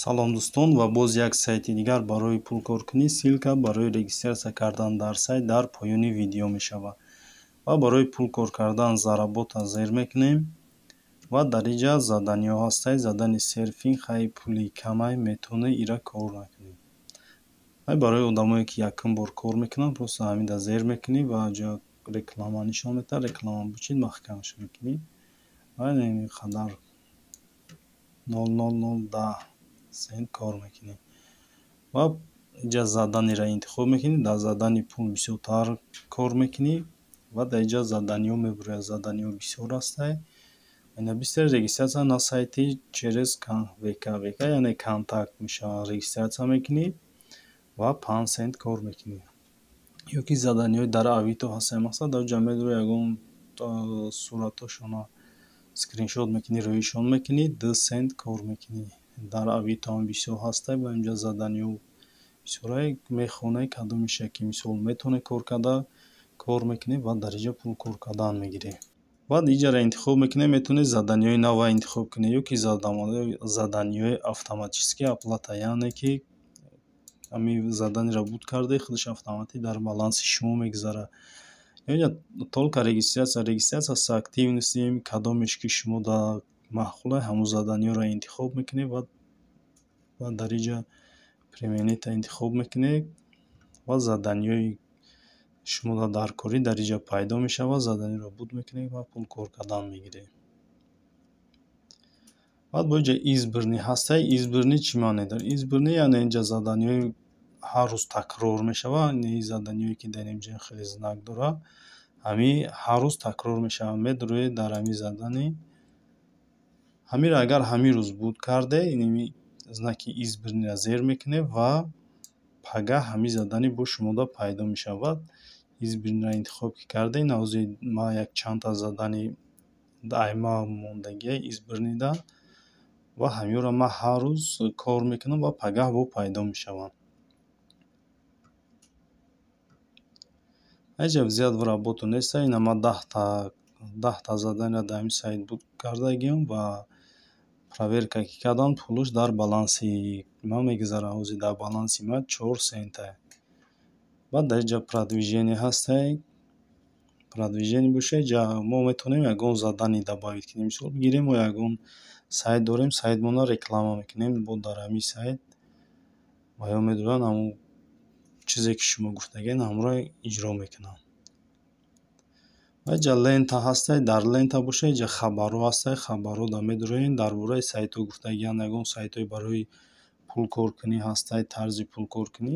Салом, дӯстон, ва боз як сайти дигар барои пулкоркунӣ. Ссылка барои регистрация кардан дар сайт дар поёни видео мешавад. Ва барои пул кор кардан «Заработать» зер мекунем ва дар инҷа заданиҳо ҳастанд. Задани серфинг хай пули камай, метавонед ира кор накунед. Барои одамое, ки якум бор кор мекунанд, просто ҳаминда зер мекунӣ ва ҷо реклама нишон медиҳад. Реклама бучид, маҳкамаш мекунӣ ва ин қадар 0,0010 сент кор мекунӣ. Ва инҷа заданиро интихоб мекунӣ, дар задани пул бисёртар кор мекунӣ ва дар инҷа заданиҳо мебурояд. Заданиҳо бисёр ҳастанд. Бисёр регистрация на сайте через ВК, ВК яъне контакт мешавад. Регистрация мекунӣ ва 5 сент кор мекунӣ. Ё ки заданиҳои дар Авито ҳастанд. Мақсад, дар ҷа медури, ягон суратҳошона скриншот мекунӣ, рӯишон мекунӣ, 2 сент кор мекунӣ. Дар Авитоам бисёр ҳастанд ва инҷа заданиҳо бисёрае. Мехонед, кадомиша ки, мисол, метавонед кор карда, кор мекунед ва дар инҷа пул кор кардан мегиред. Баъд инҷаро интихоб мекунед, метавонед заданиҳои нава интихоб кунед ё ки заданиҳои автоматически оплата, яъне ки ҳамин заданиро буд карде, худаш автоматӣ дар баланси шумо мегузарад. Инҷа только регистрация, регистрация с активностью, кадомеш ки шумо дар маъқулай, ҳамон заданиҳоро интихоб мекунед ва дар инҷа применить интихоб мекунед ва заданиҳои шумо дар корӣ дар инҷа пайдо мешавад. Заданиро буд мекунед ва пул кор кардан мегиред. Баъд бо инҷа избранный ҳастае. Избранный чӣ маъне дорад? Избранный яъне инҷа заданиҳои ҳар рӯз такрор мешавад. Заданиҳое, ки дар инҷа хеле знак дорад, ҳамин ҳар рӯз такрор мешавад. Медуроед дар ҳамин задани. Ҳаминро агар ҳамин рӯз буд карде, инами знаки избранныйро зер мекунед ва пагаҳ ҳамин задани бо шумода пайдо мешавад. Избранныйро интихоб ки кардем, навози ман як чандта задани айма мондагия избранныйда ва ҳаминро ман ҳар рӯз кор мекунам ва пагаҳ бо пайдо мешаванд. Ҳеҷ взять в работу неста. Ина ман 10та заданиро дар ҳамин сайт буд кардагиам ва проверка ки кардам, пулаш дар баланси ман мегузарад. Ҳозир дар баланси ман 4 сента. Баъд дар инҷа продвижение ҳастае. Продвижение бошад, инҷа мо метавонем ягон задание добавить кунем. Мисол бигирем, мо ягон сайт дорем, сайтмонро реклама мекунем. Бо дар ҳамин сайт ва ё медонанд, ҳамон чизе, ки шумо гуфтагиед, ҳамонро иҷро мекунанд. Ва инҷа лента ҳастае. Дар лента бошад, инҷа хабарҳо ҳастае. Хабарҳо да медуроем, дар бораи сайтҳо гуфтагианд, ягон сайтҳои барои пулкоркунӣ ҳастае, тарзи пулкоркунӣ.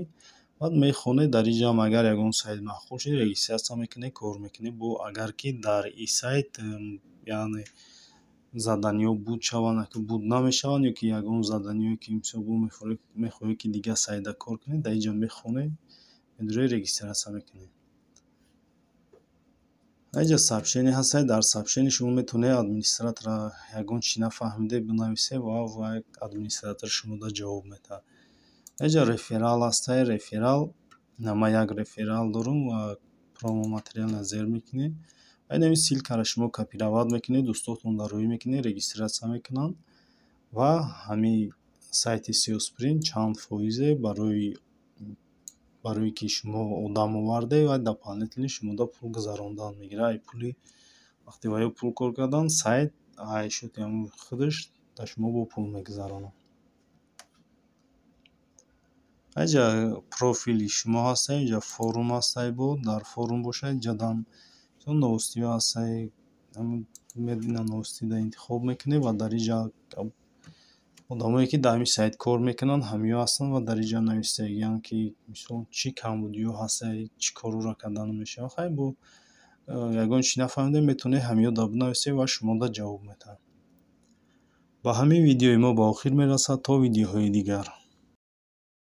Баъд мехонед, дар инҷаам агар ягон сайт маъқул шуд, регистрация мекунед, кор мекунед. Бо агар ки дар ин сайт, яъне, заданиҳо буд шаванд, буд намешаванд, ё ки ягон заданиҳое, ки, мисол, бо мехоҳед, ки дигар сайтда кор кунед, дар инҷа мехонед, медуроед, регистрация мекунед. Инҷа сообщение ҳастае. Дар сообщение шумо метавонед администратора ягон чи нафаҳмиде бинависед ва вай администратор шумода ҷавоб медиҳад. Инҷа реферал ҳастае. Реферал, ман як реферал дорам ва промо материалро зер мекунед ва ин ҳамин ссылкаро шумо копировать мекунед, дӯстотонро рӯй мекунед, регистрация мекунанд ва ҳамин сайти SEO Sprint чанд фоизе барое ки шумо одам овардед ва дополнительно шумода пул гузарондан мегирад. Ай пули вақте ва ё пул кор кардан, сайт ай счёти ҳамон худаш дар шумо бо пул мегузаронад. Инҷа профили шумо ҳастае, инҷа форум ҳастае. Бо дар форум бошад, инҷа новостиҳо ҳастае. Новостида интихоб мекунед ва дар инҷа одамое, ки дар ҳамин сайт кор мекунанд, ҳамиҳо ҳастанд ва дар инҷа нависагианд, ки, мисол, чӣ камбудиҳо ҳастае, чӣ корҳоро кардан мешавад. Хай, бо ягон чи нафаҳмидем, метавонед ҳамиҳода бинависед ва шумода ҷавоб медиҳанд. Ба ҳамин видеои мо ба охир мерасад. То видеоҳои дигар.